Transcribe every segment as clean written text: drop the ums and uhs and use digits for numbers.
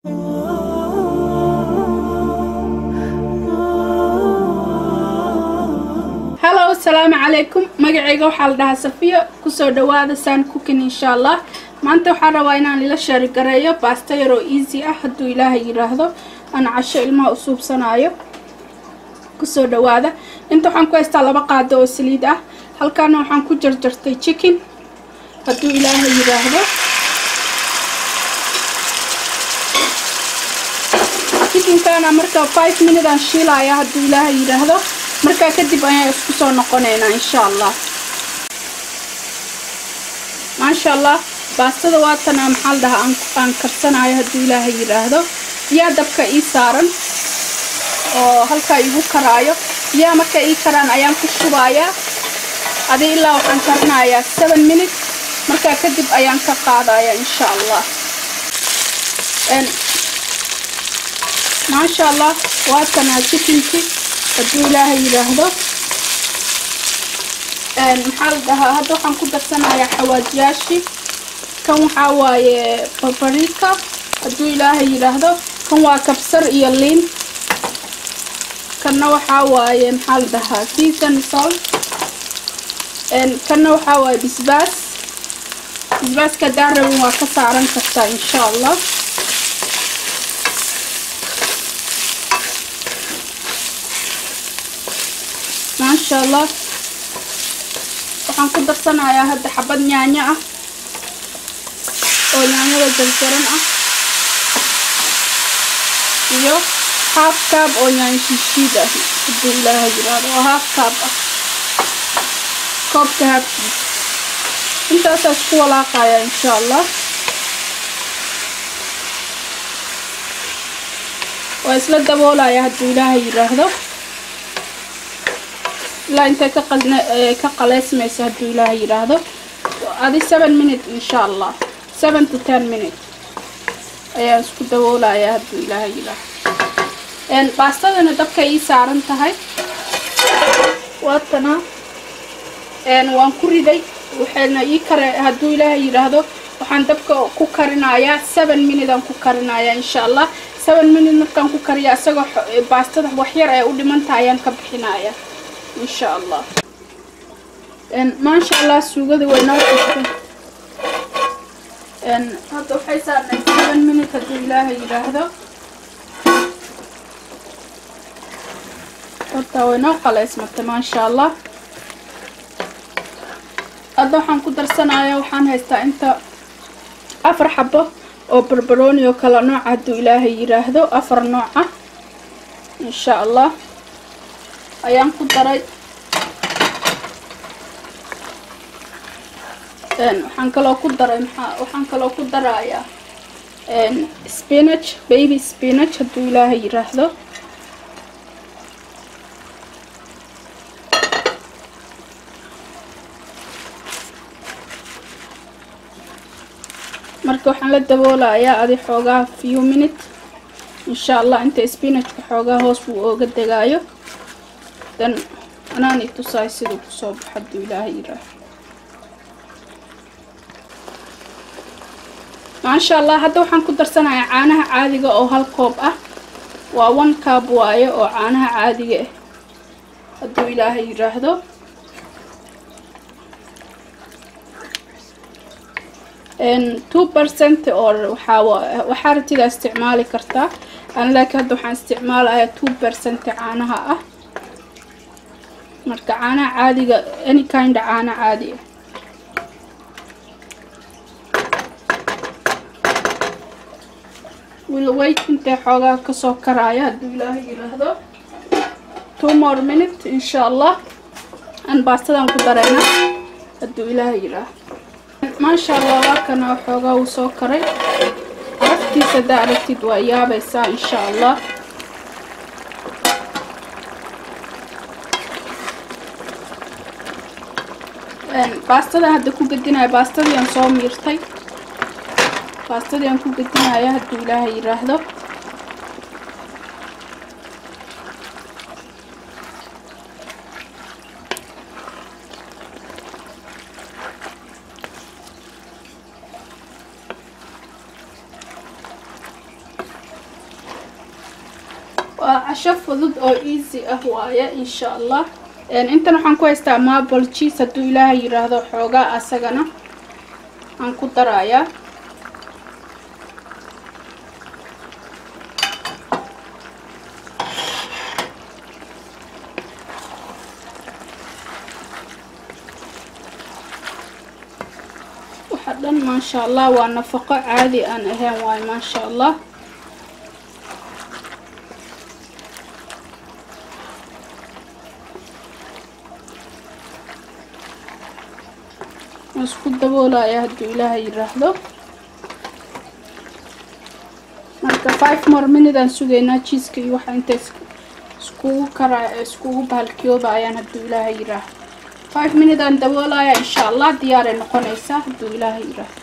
Hello, asalaamu calaykum. Magacayga waxaa la dhahaa Safiya. Kusoo dhawaada San Cooking. Insha Allah maanta waxaan rabaa inaan ila share gareeyo baasta yar oo easy ah, hadduu Ilaahay yiraahdo, aan casho ilmaha u suubsanayo. Kusoo dhawaada. Inta waxaan ku haystaa 2 qaado oo saliid ah. Halkaana waxaan ku jarjartay chicken, hadduu Ilaahay yiraahdo. Chickenkana marka 5 minute aan shiilaya, hadduu Ilaahay yiraahdo. Markaa kadib ayaan isku soo noqonaynaa, insha Allah. Maasha Allah, baastada waatana, maxaa la dhahaa, aan karsanayo, hadduu Ilaahay yiraahdo. Biyaa dabka ii saaran oo halkaa igu karaayo. Biyaha marka ii karaan ayaan ku shubayaa. Adi ilaa waxaan karinayaa 7 minute. Markaa kadib ayaan ka qaadaya, insha Allah. Maasha Allah, waatana chickenkii, hadduu Ilaahay yidhaahdo. Maxaa la dhahaa, hadda waxaan ku darsanayaa xawaajiyaashii. Kan waxaa waaye paprika, hadduu Ilaahay yidhaahdo. Kan waa kabsar iyo liin. Kanna waxaa waaye, maxaa la dhahaa, season salt. Kanna waxaa waaye bisbaas. Bisbaaska haddaan rabin waa ka saaran kartaa, insha Allah. Maasha Allah, waxaan ku darsanayaa hadda xabad yaanyo ah oo yaanyada jarjaran ah iyo half cup oo yaanyo shiishiid ah, hadduu Ilaahay yiraahdo, oo half cup ah, koobka halfkiisa. Intaasaa isku walaaqaya, insha Allah. Waa isla daboolaya, hadduu Ilaahay yiraahdo, ilaa intay ka qaleysmayso, hadduu Ilaahay yiraahdo. Adi 7 minute, insha Allah, 7 to 10 minute ayaan isku daboolaya, hadduu Ilaahay yiraahdo. Baastadana dabka ii saaran tahay, waatana, waan ku riday. Waxayna ii kare, hadduu Ilaahay yidhaahdo. Waxaan dabka ku karinayaa 7 minute aan ku karinayaa, insha Allah. 7 minute markaan ku kariya, isagoo baastada waxyar ay u dhimantaha, ayaan ka bixinaya, insha Allah. Maasha Allah, suugada way noo xigtay. Hadda waxay saarnay 7 minute, hadduu Ilaahay yidhaahdo. Horta way noo qaleysmatay, maasha Allah. Hadda waxaan ku darsanaya, waxaan haystaa inta afar xabo oo barbarooni oo kala nooca, hadduu Ilaahay yidhaahdo. Afar nooca, insha Allah, ayaan ku daray. Waxaan kaloo ku daray, maxaa, waxaan kaloo ku darayaa spinach, baby spinach, hadduu Ilaahay yidhaahdo. Marka waxaan la daboolayaa adi xoogaa few minute, insha Allah, inta spinachka xoogaa hoos buu ooga degaayo. Dan anaan i tusaay siduu kusoo baxo, hadduu Ilaahay yidhaahdo. Maasha Allah, hadda waxaan ku darsanayaa caanaha caadiga oo hal koob ah. Waa 1 cup waaye oo caanaha caadiga ah, hadduu Ilaahay yidhaahdo. 2% or waxaa ratida isticmaali kartaa an, laakiin hadda waxaan isticmaalayaa 2% caanaha ah. Marka caanaha caadiga, any kind caano caadi ah. Will wait intay xoogaa kasoo karaya, hadduu Ilaahay yiraahdo. 2 more minute, insha Allah, aan baastadan ku darayna, hadduu Ilaahay yiraahdo. Maasha Allah, waa kana, xoogaa uu soo karay. Caraftiisa haddaa aragtid waa yaabaysaa, insha Allah. Baastada hadda ku gedinaya, baastadii aan soo miirtay, baastadii aan ku gedinaya, hadduu Ilaahay yiraahdo. Waa casho fudud oo easy ah waaye insha Allah. Intan waxaan ku haystaa marble cheese hadduu Ilaahay yiraahdo, xoogaa asagana aan ku darayaa. Waxa dhan maasha Allah waa nafaqo caadi aan ahayn waaye maasha Allah. Isku daboolaya hadduu Ilaahay yiraahdo. Marka 5 more minute aan sugaynaa cheeseka iyo waxa inta iskugu kara iskugu bahalkiyooba ayaan hadduu Ilaahay yiraahdo. 5 minute aan daboolaya insha Allah, diyaar ay noqonaysaa hadduu Ilaahay yiraahdo.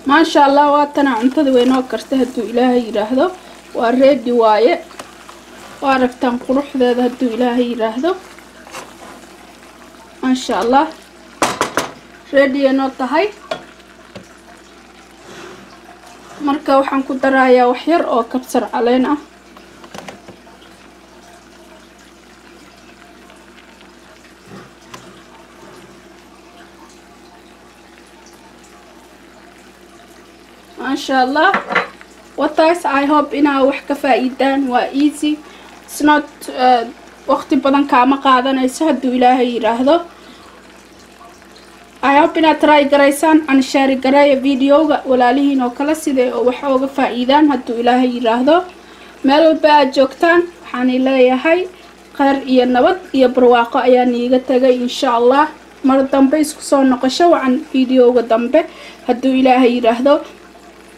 Maasha Allah, waa tana cuntada way noo kartay hadduu Ilaahay yiraahdo. Waa ready waaye, waa aragtaan quruxdeeda hadduu Ilaahay yiraahdo. Maasha Allah, ready ay noo tahay. Marka waxaan ku darayaa wax yar oo kabsar caleen ah. Maasha Allah, wataas I hope inaa wax ka faa'iidaan. Waa easy, it's not waqti badan kaama qaadanayso hadduu Ilaahay yiraahdo. I hope inaad try garaysaan aan share gareeya videoga walaalihiin oo kale siday oo wax ooga faa'iidaan hadduu Ilaahay yiraahdo. Meel walba aad joogtaan waxaan leeyahay khayr iyo nabad iyo barwaaqo ayaan iiga tagay insha Allah. Mar dambe isku soo noqosho wacan videoga dambe hadduu Ilaahay yiraahdo.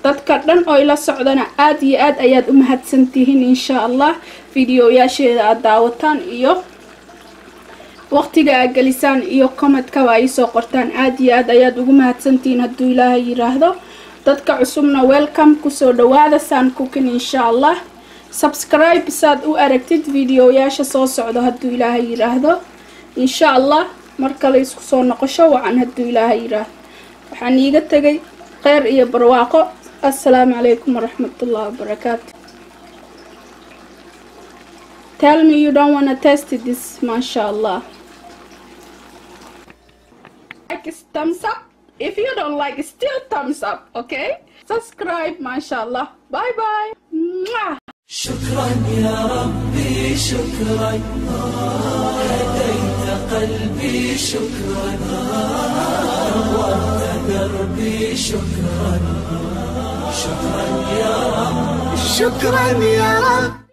Dadka dhan oo ila socdana aad iyo aad ayaad u mahadsantihiin insha Allah. Videoyaasheeda aad daawataan iyo waqtiga aad gelisaan iyo commentka ay soo qortaan aad iyo aad ayaad ugu mahadsantihiin hadduu Ilaahay yiraahdo. Dadka cusubna welcome, kusoo dhawaada San Cooking insha Allah. Subscribe saad u aragtid videoyaasha soo socda hadduu Ilaahay yiraahdo insha Allah. Mar kale isku soo noqosho wacan hadduu Ilaahay yiraahdo. Waxaan iiga tagay khayr iyo barwaaqo. Assalaamu calaykum waraxmatullahi wabarakaatu. Tell me you don't want to test this, mashallah. Like is thumbs up. If you don't like, still thumbs up, okay? Subscribe, mashallah. Bye bye. Mwah. شكرا يا ربي، شكرا هديت قلبي، شكرا نورت دربي، شكرا شكرا يا رب، شكرا يا رب.